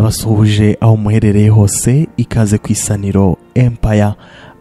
Ndabasuhuje aho muherereye hose, ikaze ku Isaniro Empire.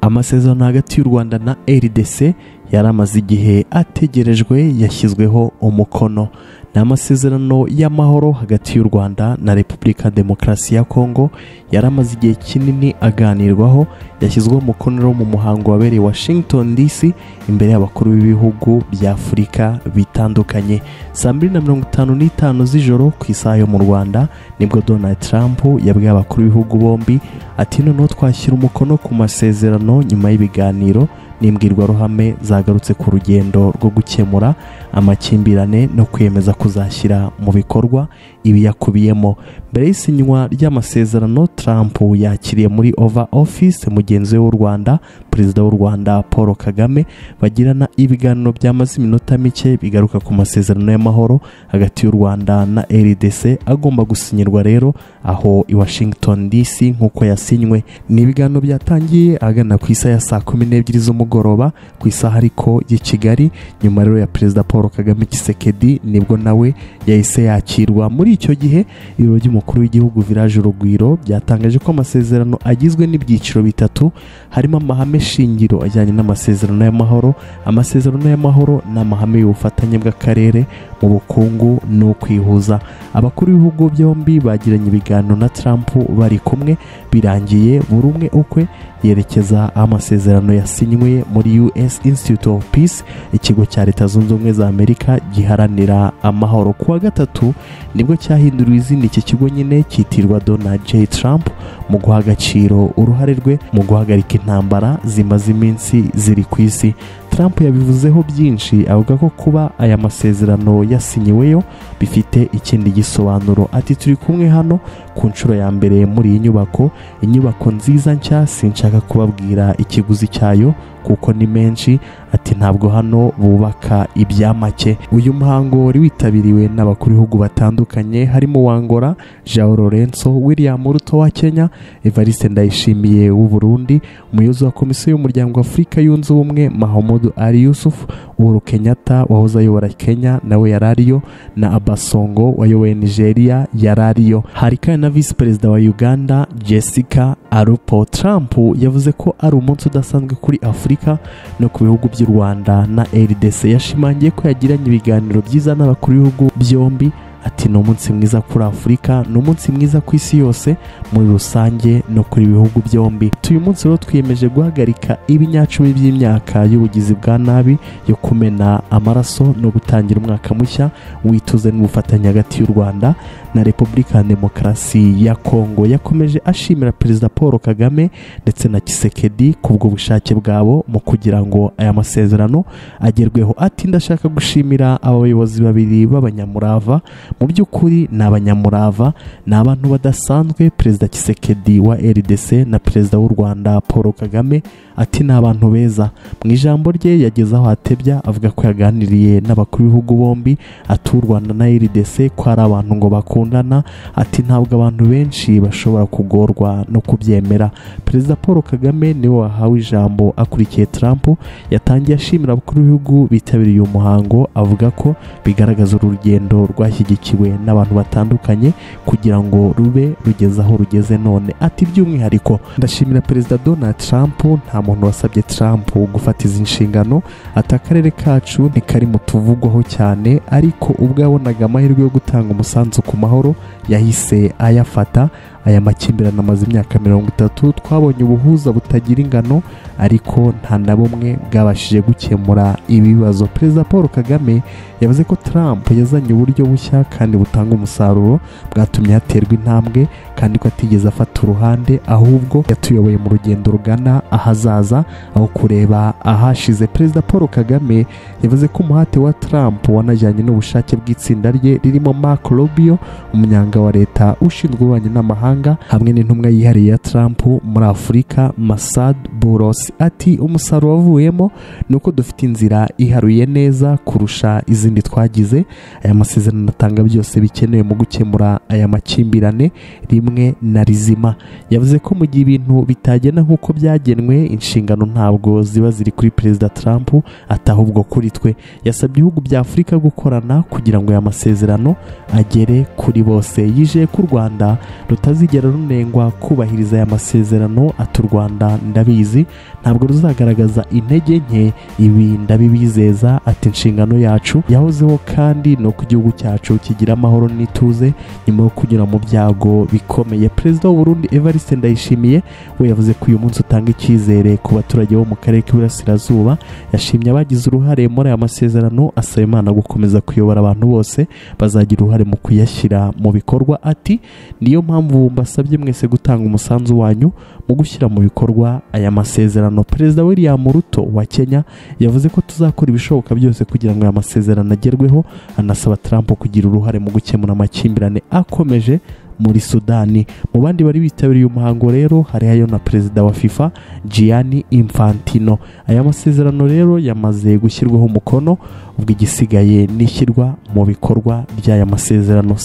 Amasezerano hagati y'u Rwanda na RDC yari amaze igihe ategerejwe yashyizweho umukono. Ni amasezerano y'amahoro hagati y'u Rwanda na Repubulika Demokarasi ya Kongo yari amaze igihe kinini aganirwaho, yashyizweho umukono mu muhango wabereye Washington DC imbere y'abakuru b'ibihugu bya Afurika bitandukanye. 2:55 z'ijoro ku isaha yo mu Rwanda nibwo Donald Trump yabwiye abakuru b'ibihugu bombi ati noneho twashyira umukono ku masezerano nyuma y'ibiganiro n'imbwirwaruhame zagarutse ku rugendo rwo gukemura amakimbirane no kwiyemeza kuzashyira mu bikorwa ibiyakubiyemo. Mbere y'isinywa ry'amasezerano, Trump yakiriye muri Oval Office mugenzi we w'u Rwanda, Perezida w'u Rwanda Paul Kagame, bagirana ibiganiro byamaze iminota mike bigaruka ku masezerano y'amahoro hagati y'u Rwanda na RDC agomba gusinyirwa rero aho i Washington DC nk'uko yasinywe. Ni ibiganiro byatangiye agana ku isaha ya 12:00 z'umugoroba ku isaha ariko y'i Kigali. Nyuma rero ya Perezida Paul Kagame Tshisekedi nibwo nawe yahise yakirwa. Muri icyo gihe ibiro by'umukuru w'igihugu Village Urugwiro byatangaje ko amasezerano agizwe n'ibyiciro bitatu, harimo amahame shingiro ajyanye n'amasezerano y'amahoro, amasezerano y'amahoro n'amahame y'ubufatanye bw'akarere mu bukungu no kwihuza. Abakuru b'ibihugu byombi bagiranye ibiganiro na Trump bari kumwe, birangiye buri umwe ukwe yerekeza amasezerano yasinywe muri US Institute of Peace, ikigo cya Leta Zunze Ubumwe za Amerika giharanira amahoro. Kuwa gatatu nibwo cyahinduriwe izina iki kigo nyine cyitirwa Donald J Trump mu guha agaciro uruhare rwe mu guhagarika intambara zimaze iminsi ziri ku isi. Trump yabivuzeho byinshi, avuga ko kuba aya masezerano yasinyiweyo bifite ikindi gisobanuro. Ati turi kumwe hano ku nshuro ya mbere muri iyi nyubako, inyubako nziza nshya, sinshaka kubabwira ikiguzi cyayo kuko ni menshi. Ati ntabwo hano bubaka ibyamake. Uyu muhango wari witabiriwe n'abakuru b'ibihugu batandukanye harimo wa Angola João Lourenço, William Ruto wa Kenya, Evariste Ndayishimiye w'u Burundi, umuyobozi wa Komisiyo y'Umuryango wa Afurika Yunze Ubumwe Mahamadou Ali Yusuf, Uhuru Kenyatta wahoze ayobora Kenya nawe yari ariyo, na Abasongo wayoboye Nigeria yari ariyo. Hari kandi na Visi Perezida wa Uganda Jessica Alupo. Trump yavuze ko ari umunsi udasanzwe kuri Afurika no ku bihugu by'u Rwanda na RDC. Yashimangiye ko yagiranye ibiganiro byiza n'abakuru b'ibihugu byombi. Ati ni umunsi mwiza kuri Afurika, ni umunsi mwiza ku isi yose muri rusange no kuri bihugu byombi. Uyu munsi rero twiyemeje guhagarika ibinyacumi by'imyaka y'ubugizi bwa nabi yo kumena amaraso no gutangira umwaka mushya wituze n'ubufatanye hagati y'u Rwanda na Repubulika Demokarasi ya Kongo. Yakomeje ashimira Perezida Paul Kagame ndetse na Tshisekedi kubwo bushake bwabo mu kugira ngo aya masezerano agerweho. Ati ndashaka gushimira abayobozi babiri b'abanyamurava, mu by'ukuri ni abanyamurava, ni abantu badasanzwe, Perezida Tshisekedi wa RDC na Perezida w'u Rwanda Paul Kagame. Ati ni abantu beza. Mu ijambo rye yageze aho atebya avuga ko yaganiriye n'abakuru b'ibihugu bombi, ati u Rwanda na RDC ko ari abantu ngo bakundana. Ati ntabwo abantu benshi bashobora kugorwa no kubyemera. Perezida Paul Kagame niwe wahawe ijambo akurikiye Trump. Yatangiye ashimira abakuru b'ibihugu bitabiriye uyu muhango, avuga ko bigaragaza urugendo rwashyigikiwe n'abantu batandukanye kugira ngo rube rugeze aho rugeze none. Ati by'umwihariko ndashimira Perezida Donald Trump, nta muntu wasabye Trump gufata izi nshingano. Ati akarere kacu ntikari mu tuvugwaho cyane, ariko ubwo yabonaga amahirwe yo gutanga umusanzu ku mahoro yahise ayafata. Aya makimbirane amaze imyaka 30, twabonye ubuhuza butagira ingano ariko nta na bumwe bwabashije gukemura ibibazo. Perezida Paul Kagame yavuze ko Trump yazanye uburyo bushya kandi butanga umusaruro bwatumye haterwa intambwe, kandi ko atigeze afata uruhande, ahubwo yatuyoboye mu rugendo rugana ahazaza aho kureba ahashize. Perezida Paul Kagame yavuze ko umuhate wa Trump wanajyanye n'ubushake bw'itsinda rye ririmo Marco Rubio, umunyanga wa leta ushinzwe ububanyi n'amahanga, hamwe n'intumwa yihariye ya Trump muri Afurika Massad Boulos. Ati umusaruro wavuyemo ni uko dufite inzira iharuye neza kurusha izindi kindi twagize. Aya masezerano atanga byose bikenewe mu gukemura aya makimbirane rimwe na rizima. Yavuze ko mu gihe ibintu bitagenda nk'uko byagenwe, inshingano ntabwo ziba ziri kuri Perezida Trump, atahubwo kuri twe. Yasabye ibihugu bya Afurika gukorana kugira ngo aya masezerano agere kuri bose. Yizeye ko u Rwanda rutazigera runengwa kubahiriza aya masezerano, ati u Rwanda ndabizi ntabwo ruzagaragaza intege nke, ibi ndabibizeza. Ati inshingano yacu yahozeho kandi ni uko igihugu cyacu kigira amahoro n'ituze nyuma yo kunyura mu byago bikomeye. Perezida w'u Burundi Evariste Ndayishimiye we yavuze ko uyu munsi utanga icyizere ku baturage bo mu karere k'Iburasirazuba. Yashimye abagize uruhare muri aya masezerano, asaba Imana gukomeza kuyobora abantu bose bazagira uruhare mu kuyashyira mu bikorwa. Ati niyo mpamvu mbasabye mwese gutanga umusanzu wanyu mu gushyira mu bikorwa aya masezerano. Perezida William Ruto wa Kenya yavuze ko tuzakora ibishoboka byose kugira ngo aya masezerano agerweho, anasaba Trump kugira uruhare mu gukemura amakimbirane akomeje muri Sudani. Mu bandi bari bitabiriye umuhango rero hariyo na Perezida wa FIFA Gianni Infantino. Aya masezerano rero yamaze gushyirwaho umukono, ubwo igisigaye nishyirwa mu bikorwa by'aya masezerano.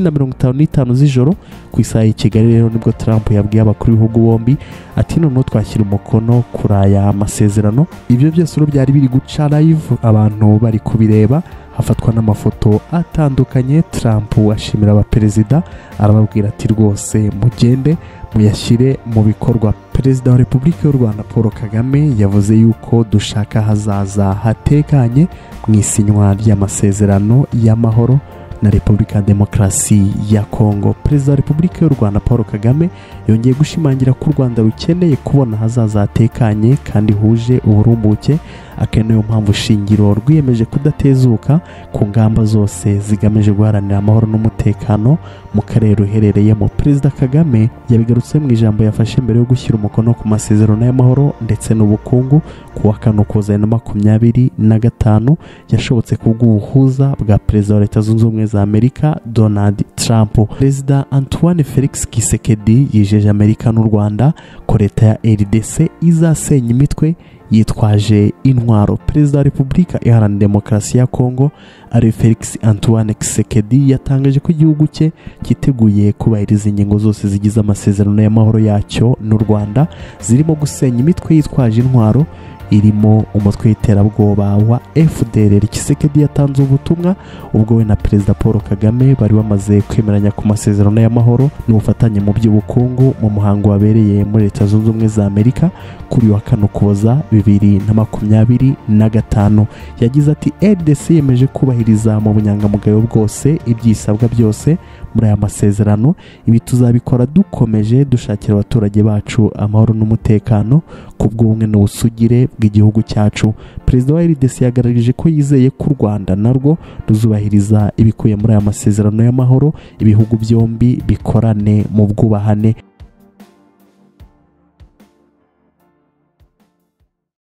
2:55 z'ijoro ku isaha y'i Kigali rero nibwo Trump yabwiye abakuru b'ibihugu bombi ati noneho twashyira umukono kuri aya masezerano. Ibyo byose rero byari biri guca live, abantu bari kubireba, hafatwa n'amafoto atandukanye. Trump ashimira abaperezida, arababwira ati rwose mugende muyashyire mu bikorwa. Perezida wa Repubulika y'u Rwanda Paul Kagame yavuze yuko dushaka hazaza hatekanye mu isinywa ry'amasezerano y'amahoro na Repubulika Demokarasi ya Kongo. Perezida wa Repubulika y'u Rwanda Paul Kagame yongeye gushimangira ko u Rwanda rukeneye kubona hazaza hatekanye kandi huje uburumbuke, akaba niyo mpamvu shingiro rwiyemeje kudatezuka ku ngamba zose zigamije guharanira amahoro n'umutekano mu karere ruherereyemo. Perezida Kagame yabigarutse mu ijambo yafashe mbere yo gushyira umukono ku masezerano y'amahoro ndetse n'ubukungu ku wa 4 Ukuboza 2025, yashobotse kubw'ubuhuza bwa Perezida wa Leta Zunze Ubumwe za Amerika Donald Trump. Perezida Antoine Felix Tshisekedi yijeje Amerika n'u Rwanda ko leta ya RDC izasenya imitwe yitwaje intwaro. Perezida wa Repubulika Iharanira Demokarasi ya Kongo ari Felix Antoine Tshisekedi yatangaje ko igihugu cye cyiteguye kubahiriza ingingo zose zigize amasezerano y'amahoro yacyo n'u Rwanda, zirimo gusenya imitwe yitwaje intwaro irimo umutwe w'iterabwoba wa FDLR. Tshisekedi yatanze ubutumwa ubwo we na Perezida Paul Kagame bari bamaze kwemeranya ku masezerano y'amahoro n'ubufatanye mu by'ubukungu mu muhango wabereye muri Leta Zunze Ubumwe za Amerika kuri wa 4 Ukuboza 2025. Yagize ati RDC yemeje kubahiriza mu bunyangamugayo bwose ibyisabwa byose muri aya masezerano. Ibi tuzabikora dukomeje dushakira abaturage bacu amahoro n'umutekano ku bw'ubumwe n'ubusugire bw'igihugu cyacu. Perezida wa RDC yagaragaje ko yizeye ko u Rwanda narwo ruzubahiriza ibikubiye muri aya masezerano y'amahoro, ibihugu byombi bikorane mu bwubahane.